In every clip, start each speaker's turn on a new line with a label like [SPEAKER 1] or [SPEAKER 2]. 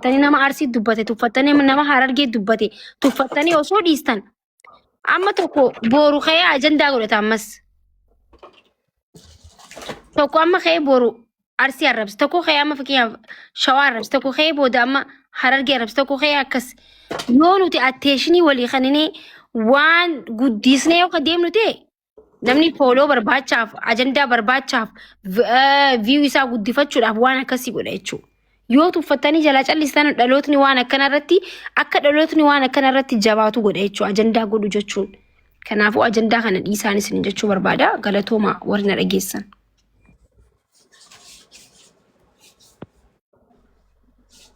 [SPEAKER 1] tuffattanii, nama Arsii dubbate tuffattanii, nama Harargee dubbate tuffattanii osoo dhiistan, amma tokko booru ka'ee ajandaa godhata. Ammas tokko amma ka'ee boru Arsii arrabse, tokko ka'ee amma fakkeenyaaf Shawaa arrabse, tokko ka'ee booda amma Harargee arrabse, tokko ka'ee akkas. Yoo nuti attention walii kaninee waan guddisnee yoo ka deemnu ta'e, namni follow barbaachaaf, ajandaa barbaachaaf, view isaa guddifachuudhaaf waan akkasii godha jechuudha. Yoo tuffattanii jalaa callistan, dhalootni waan akkana irratti akka dhalootni waan akkana irratti jabaatu godha jechuudha, ajandaa godhu jechuun. Kanaafuu ajandaa kana dhiisaan isin jechuu barbaada. Galatooma warri na dhageessan.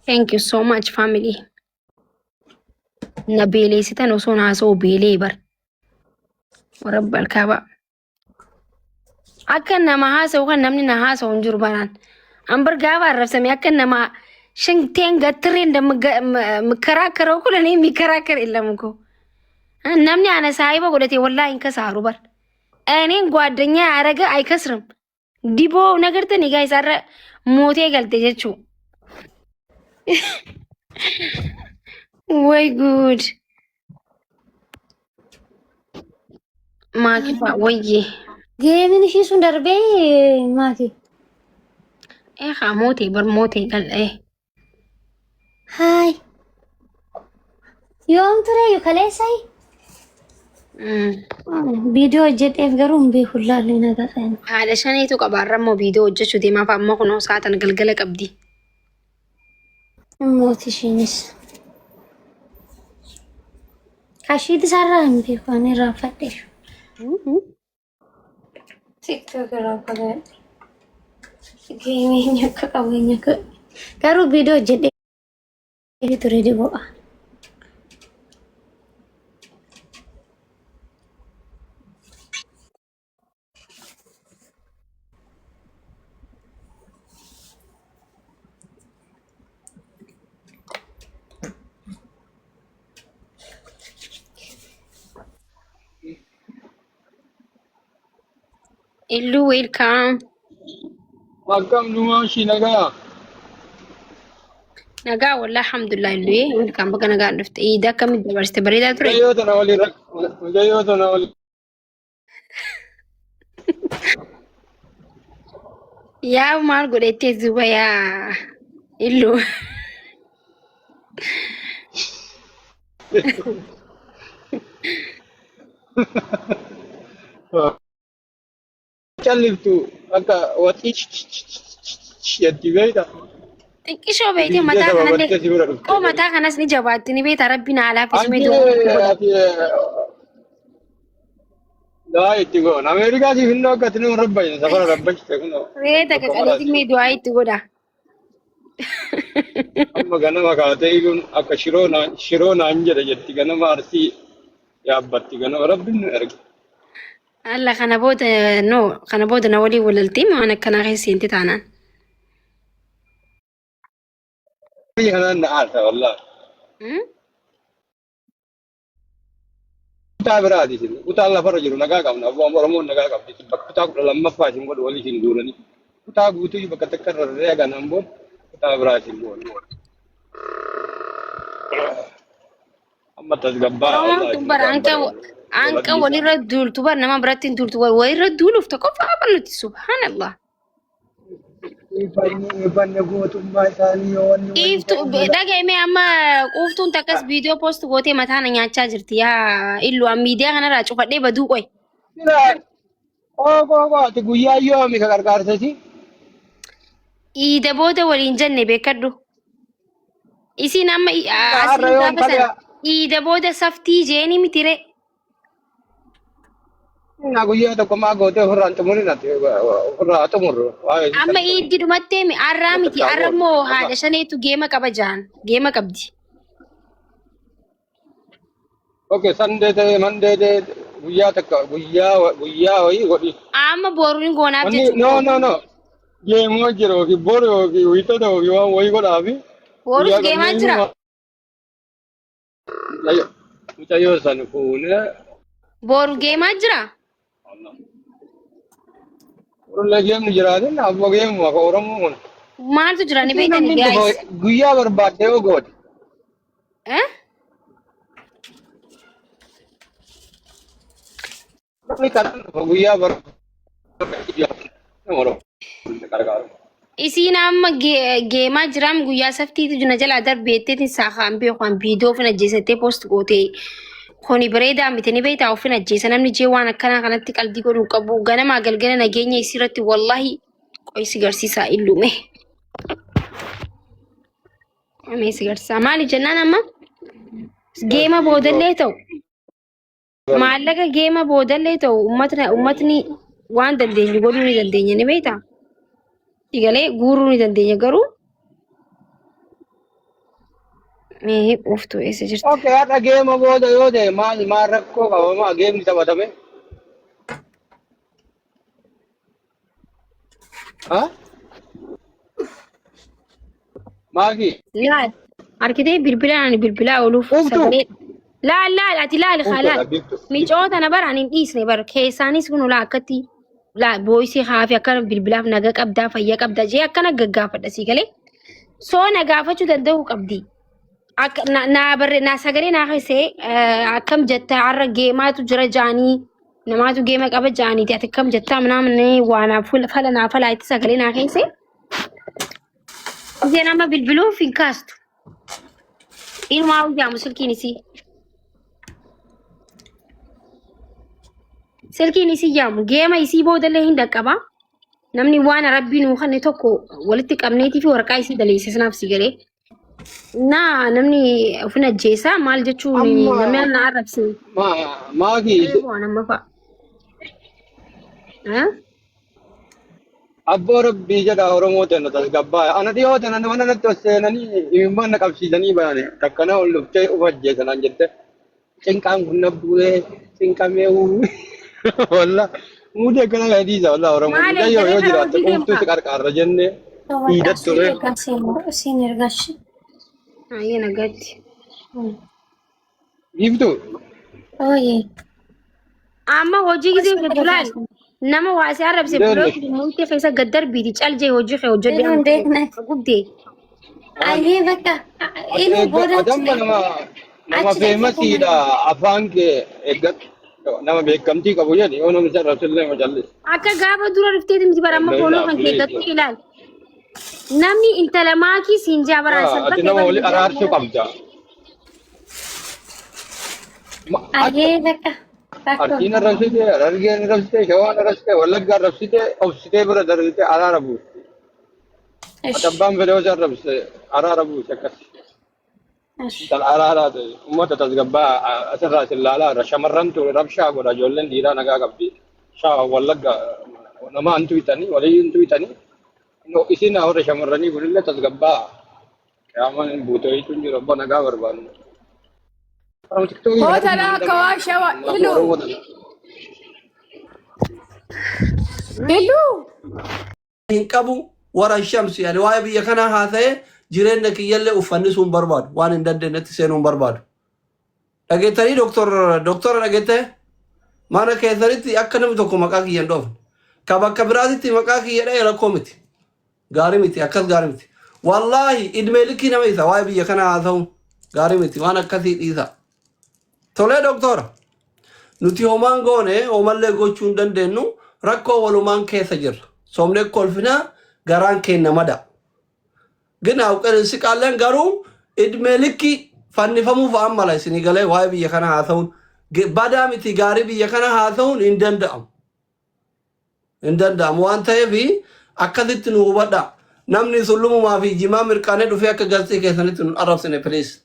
[SPEAKER 1] Thank you so much, family. Na beeleessitan, osoo naasa'u beelee bar. Warra balkaabaa. Akka nama haasa'u kan namni na haasa'u hin jiru baraan. An bar gaafa arrabsame akka nama shanteen gattirree የሚከራከረው እኮ ለእኔ የሚከራከር የለም እኮ። Namni ana saahiba godhate wallaahi hin kasaaru bar። እኔን ጓደኛ ያረገ አይከስርም። Diboo nagartani guys, har'a mootee galte jechuu። ወይ ጉድ! Maakifaa wayye.
[SPEAKER 2] Geemiin ishii sun darbee maaki.
[SPEAKER 1] Eegaa mootee bar, mootee gal'ee.
[SPEAKER 2] Haay. Yoom ture kaleessai? Viidiyoo hojjedheef garuu hin beeku, laallee nagarreen.
[SPEAKER 1] Haadha shaniitu qaba. Har'a immoo viidiyoo hojjechuu deemaaf amma kunoo saatan galgala qabdi.
[SPEAKER 2] Mooti ishiinis. Kashiiti isaarraa hin beeku, ani irraanfadhe. TikTok irraa fagaadhe. Geemii eenyu akka qabu, eenyu akka garuu viidiyoo hojjedhee ture dibo'a.
[SPEAKER 1] Illuu, welcome.
[SPEAKER 3] Akkam dhumaa ishii, nagaa?
[SPEAKER 1] Nagaa wallah, alhamdulillah. Illuu, welcome, baga nagaa dhufte. Iida akkamitti dabarsite? Bareedaa ture?
[SPEAKER 3] Mucayyoo tana waliin mucayyoo tana waliin
[SPEAKER 1] Yaa maal godhettee zuba yaa Illuu.
[SPEAKER 3] Calliftu akka waxii jetti, beekta.
[SPEAKER 1] Xiqqishoo beekte
[SPEAKER 3] Fiigdee
[SPEAKER 1] mataa kanallee
[SPEAKER 3] sababattee si bira dhufte.
[SPEAKER 1] Xiqqoo mataa kanas ni jabaatti, ni beekta, rabbi na alaafisuu
[SPEAKER 3] Anti
[SPEAKER 1] mee du'a.
[SPEAKER 3] Ati daa itti goon Ameerikaa siif hin akka ati nama rabbayin safara rabbachite kunoo.
[SPEAKER 1] Re'ee takka
[SPEAKER 3] Bakka maraati.
[SPEAKER 1] qaleetiin mee du'aa itti godha.
[SPEAKER 3] Amma ganama kaatee iluun akka shiroo naan jedhe jetti, ganama Arsii yaabbatti, ganama rabbiin nu erge.
[SPEAKER 1] Alla kana booda no, kana booda na waliin walaltee waan akkanaa keessa seente taanaan.
[SPEAKER 3] Biyya kanaan na aarsa wallaahi. Kutaa biraati isin. Kutaan lafarra jiru nagaa qabna. Abbaan Oromoon nagaa qabdi. Isin bakka kutaa 12ffaa isin godhu walii isin guuranii. Kutaa guutuu bakka takka irra rarra'ee kanaan booda kutaa biraa isin godhu. Amma tasgabbaa
[SPEAKER 1] Oromoon
[SPEAKER 3] wallaahi
[SPEAKER 1] tun
[SPEAKER 3] isin
[SPEAKER 1] bara
[SPEAKER 3] nagaan
[SPEAKER 1] anka
[SPEAKER 3] bareeda.
[SPEAKER 1] anka
[SPEAKER 3] Lola
[SPEAKER 1] walirra duultu bar, nama biratti hin duultu, walirra duuluuf tokkoffaa bar nuti, subhaanallah.
[SPEAKER 4] Banne gootummaa isaanii yoo wanni wayii
[SPEAKER 1] Dhiiftu
[SPEAKER 4] ta'e lola.
[SPEAKER 1] dhaga'ime amma quuftuun takkas viidiyoo post gootee mataa na nyaachaa jirti yaa illu, an miidiyaa kanarraa cufadhee baduu qoy.
[SPEAKER 3] Sila qoo qoo qoo, ati guyyaa yoo ami ka qarqaarsasi.
[SPEAKER 1] Iida booda waliin jenne beekadhu. Isiin amma
[SPEAKER 3] Har'a
[SPEAKER 1] asliin
[SPEAKER 3] yoom
[SPEAKER 1] gaafa sana
[SPEAKER 3] kalee
[SPEAKER 1] iida booda saftii jeeni mitiree.
[SPEAKER 3] Na guyyaa tokko maa gootee ofirraan xumurin, ati ofirraa xumurru. Waa'ee isii
[SPEAKER 1] Amma
[SPEAKER 3] sana
[SPEAKER 1] iiddi dhumattee mi arraa
[SPEAKER 3] bakka
[SPEAKER 1] miti,
[SPEAKER 3] itti
[SPEAKER 1] arra
[SPEAKER 3] haa
[SPEAKER 1] immoo
[SPEAKER 3] goonu.
[SPEAKER 1] haadha shaneetu geema qaba jaan geema qabdi.
[SPEAKER 3] Okay, Sunday ta'e, Monday ta'e, guyyaa takka guyyaa wayii godhi.
[SPEAKER 1] Amma boruun goonaaf
[SPEAKER 3] Wanni
[SPEAKER 1] jechuudha.
[SPEAKER 3] no no no. Geemoo jira yookiin boru yookiin wiixata yookiin waan wayii godhaafi.
[SPEAKER 1] Borus
[SPEAKER 3] Guyyaa
[SPEAKER 1] geemaa
[SPEAKER 3] qabnee
[SPEAKER 1] jira.
[SPEAKER 3] Mucayyoo san fuunee.
[SPEAKER 1] Boru geemaa jira.
[SPEAKER 3] Borullee geemni jiraatin, abboo geemuma ka Oromoo kun.
[SPEAKER 1] Maaltu jira ni
[SPEAKER 3] Isin
[SPEAKER 1] beektani
[SPEAKER 3] namni
[SPEAKER 1] guys.
[SPEAKER 3] dhufa guyyaa barbaadde yoo goote.
[SPEAKER 1] Eh?
[SPEAKER 3] Namni karaa dhufa guyyaa barbaadde nama Oromoo gargaaru.
[SPEAKER 1] Isiin amma geemaa jiraam guyyaa saftiitu na jalaa darbeetteetiin saakaan beeku an viidiyoo ofin ajjeesattee poost gootee kuni bareedaa miti ni beektaa ofin ajjeesa namni jee waan akkanaa kanatti qaldii godhuu qabu ganamaa galgala nageenya isii irratti wallaahi qoy si garsiisaa illume. Mee si garsiisaa maali jennaan amma geema boodallee ta'u Maallaqa geema boodallee ta'u ummatni waan dandeenyu godhuu ni dandeenya ni beektaa? Sigalee guuruu ni dandeenya garuu mee quuftuu eessa jirta?
[SPEAKER 3] Okay, har'a geema booda yoo ta'e maal maal rakkoo qaba maa geemni taphatame? Ha? Maaki?
[SPEAKER 1] Laal harkitee bilbilaan ani bilbilaa ooluuf
[SPEAKER 3] Quuftuu?
[SPEAKER 1] sagalee laal laal ati laal haa laal
[SPEAKER 3] Quuftuudha biiftu.
[SPEAKER 1] micoo tana bara ani hin dhiisne bara keessaanis kun laa akkatti laa booyisii haafi akkana bilbilaaf naga qabdaa fayya qabdaa jee akkana gaggaafadha sii galee soo na gaafachuu danda'uu qabdi. Akka na naa barre naa sagalee naa keessee akkam jetta har'a geemaatu jira jaanii namaatu geema qaba jaaniiti ati akkam jettaa minaamin waa naa fala naa falaa itti sagalee naa keessee. Isheen amma bilbiluuf hin kaastu. Inumaa hojjaamu silkiin isii. Silkiin isii jaamu geema isii boodallee hin dhaqqaba. Namni waan rabbii nuu kenne tokko walitti qabneetii fi waraqaa isii daleesse sanaaf si galee. Naa namni ofin ajjeesaa maal jechuun
[SPEAKER 3] Amma
[SPEAKER 1] namni na arrabse.
[SPEAKER 3] maaki
[SPEAKER 1] Waan amma fa'a. Ah?
[SPEAKER 3] Abboo rabbii jedha Oromoo teenna tasgabbaa'e. Ana dhiyoo tana mana natti ol seenanii imimmaan na qabsiisanii bayane takkana ol dhuftee uf ajjeesanaan jette. Cinqaan kun na bu'ee cinqamee uu. Wallah muudii akkana kana dhiisa wallah Oromoo.
[SPEAKER 1] Maal
[SPEAKER 3] Mucayyoo
[SPEAKER 1] eegalee
[SPEAKER 3] yoo
[SPEAKER 1] karaa
[SPEAKER 3] jiraatte
[SPEAKER 1] hojii
[SPEAKER 3] qomtuu
[SPEAKER 1] deemtaa?
[SPEAKER 3] si qarqaarra jennee dhiidat ture.
[SPEAKER 2] Siin ergashi.
[SPEAKER 1] Ayyee nagaatti.
[SPEAKER 3] Biiftuu.
[SPEAKER 2] Ooyee.
[SPEAKER 1] Amma hojii gisee hojjettu laal nama waa si arrabse
[SPEAKER 3] Deemne.
[SPEAKER 1] bilookii murtee keessa gad darbiiti cal jee hojii kee hojjedhu
[SPEAKER 2] Iluu hin beekne.
[SPEAKER 1] gubdee.
[SPEAKER 2] Ayyee bakka iluu booda
[SPEAKER 3] Ati amma nama
[SPEAKER 2] achi dhaqee
[SPEAKER 3] feemasiidha afaan kee eeggadhu. Nama beekamtii qabu jedhi yoo namni si arrabsillee ma callisi.
[SPEAKER 1] Akka gaafa dura dhufteeti miti bara amma fooloo kan kee gattu ilaal. Namni intala maakii siin jaa baraan salpha
[SPEAKER 3] Ati
[SPEAKER 1] kee
[SPEAKER 3] nama
[SPEAKER 1] bara
[SPEAKER 3] wali araarsuu qabda.
[SPEAKER 2] Ayyee bakka rakkoo.
[SPEAKER 3] Arsiin arrabsite, Harargeen arrabsite, Shawaan arrabsite, Wallagga arrabsite, obsitee bira darbite araara buusti. Ati abbaan fedhe yoo si arrabse araara buusi akkas. Intal araaraa ta'e uummata tasgabbaa asirraa isin laalaa irra shamarrantu rabshaa godha ijoolleen dhiiraa nagaa qabdi. Shawaa Wallagga nama hin tuqxanii walii hin tuqxanii isin warra shamarranii kunillee tasgabbaa. Qiyaamaan hin buute wayiitu hin jiru abbaa nagaa barbaanna. Oromoo tiktookii kanatti
[SPEAKER 5] Hootala akka waa shawa
[SPEAKER 3] Kanaafuu
[SPEAKER 5] iluu.
[SPEAKER 3] Oromoo tana.
[SPEAKER 5] Iluu.
[SPEAKER 6] Hin qabu wara shamsi ani waa'ee biyya kanaa haasa'ee jireenya kiyyallee uffannisuu hin barbaadu waan hin dandeenyetti seenuu hin barbaadu. Dhageettanii doktor doktora dhageettee mana keessanitti akka namni tokko maqaa kiyya hin dhoofne. Ka bakka biraatitti maqaa kiyya dha'e rakkoo miti. Gaarii miti akkas gaarii miti. Wallaahi idmee likkii nama isa waa'ee biyya kanaa haasa'uun gaarii miti waan akkasii dhiisa. Tolee doktora. Nuti homaan goone homallee gochuu hin dandeenyu rakkoo walumaan keessa jirra. Soomnee kolfinaa garaan keenya mada. Gina hawqeen siqaalleen garuu idmee likkii fannifamuu fa'aan mala isinii galee waa'ee biyya kana haasa'uun badaa miti gaarii biyya kana haasa'uun hin danda'amu. Hin danda'amu waan ta'eef akkasitti nu hubadhaa. Namni sullumumaa fi jimaa mirqaanee dhufee akka galtii keessanitti nu arrabsine please.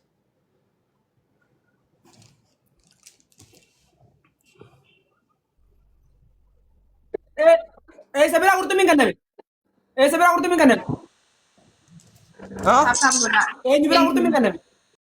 [SPEAKER 7] Eessa biraa qurxummiin kenname? Eessa biraa qurxummiin kenname?
[SPEAKER 6] Ha?
[SPEAKER 5] Afaan godhaa.
[SPEAKER 7] Eenyu biraa qurxummiin kenname?